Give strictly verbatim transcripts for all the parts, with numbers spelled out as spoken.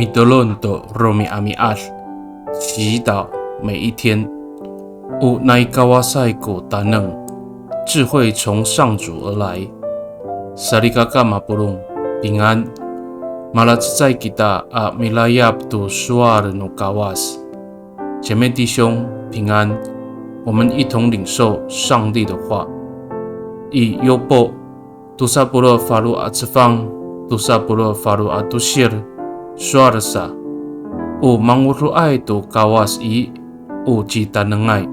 Mitolon to romi'ami'ad, 祈祷每一天。O nai Kawasay ko taneng, 智慧从上主而来。Salikaka mapolong, 平安。Malacecay kita a milayap to sowal no Kawas. 姐妹弟兄，平安。我们一同领受上帝的话。I Yopo tosa polo' falo a cefang, tosa polo' falo a tosir, sowal sa, o mangodoay to Kawas i, o citanengay.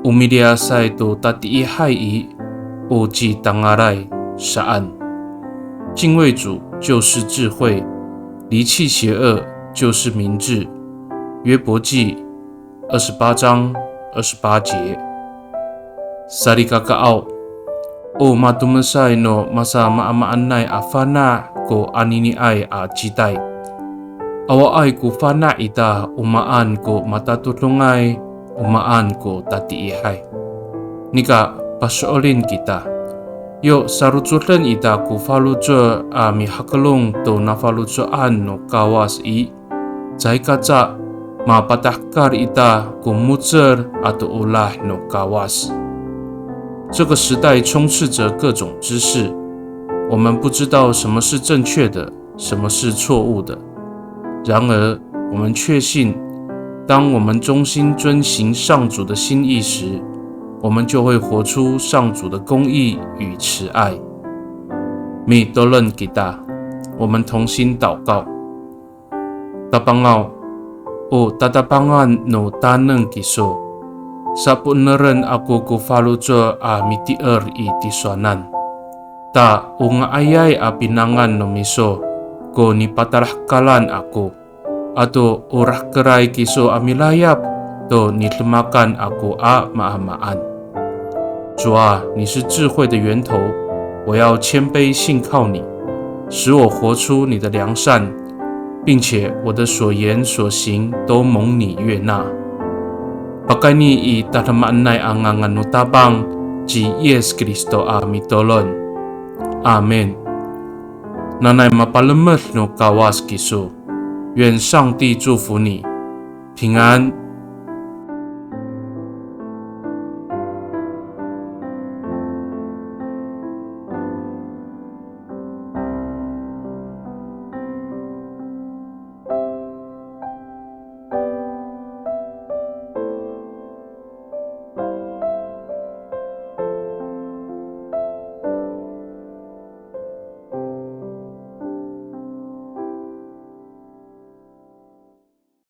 O miliyasay to tatiihay i, o citangalay saan. 敬畏主就是智慧，离弃邪恶就是明智。约伯记二十八章二十八节。Salikakaaw, o matomesay no masamaamaanay a fana' ko aniniay a citay. Awaay ko fana' ita o maan ko matatodongay, o maan ko tatiihay. Nika paso'elin kita. Yo sarocoden ita ko faloco' a mihakelong to nafaloco'an no Kawas i, caay kaca mapatahekal ita ko mo^cel ato olah no Kawas. 这个时代充斥着各种知识，我们不知道什么是正确的，什么是错误的。然而，我们确信，当我们忠心遵行上主的心意时，我们就会活出上主的公义与慈爱。Mitolon kita，我们同心祷告。Tapangaw, o tatapangan no taneng kiso, sapo'eneren ako ko faloco' a mitier i tisowanan. Ta o nga'ayay a pinangan no miso ko nipatahekalan ako, ato o rahkeray kiso a milayap to nidemakan ako a maamaan. 主啊，你是智慧的源头，我要谦卑信靠你，使我活出你的良善，并且我的所言所行都蒙你悦纳。Pakayni i tadamaanay a ngangan no Tapang ci Yis Kristo a mitolon. Amin. Nanay mapalemed no Kawas kiso. 愿上帝祝福你，平安。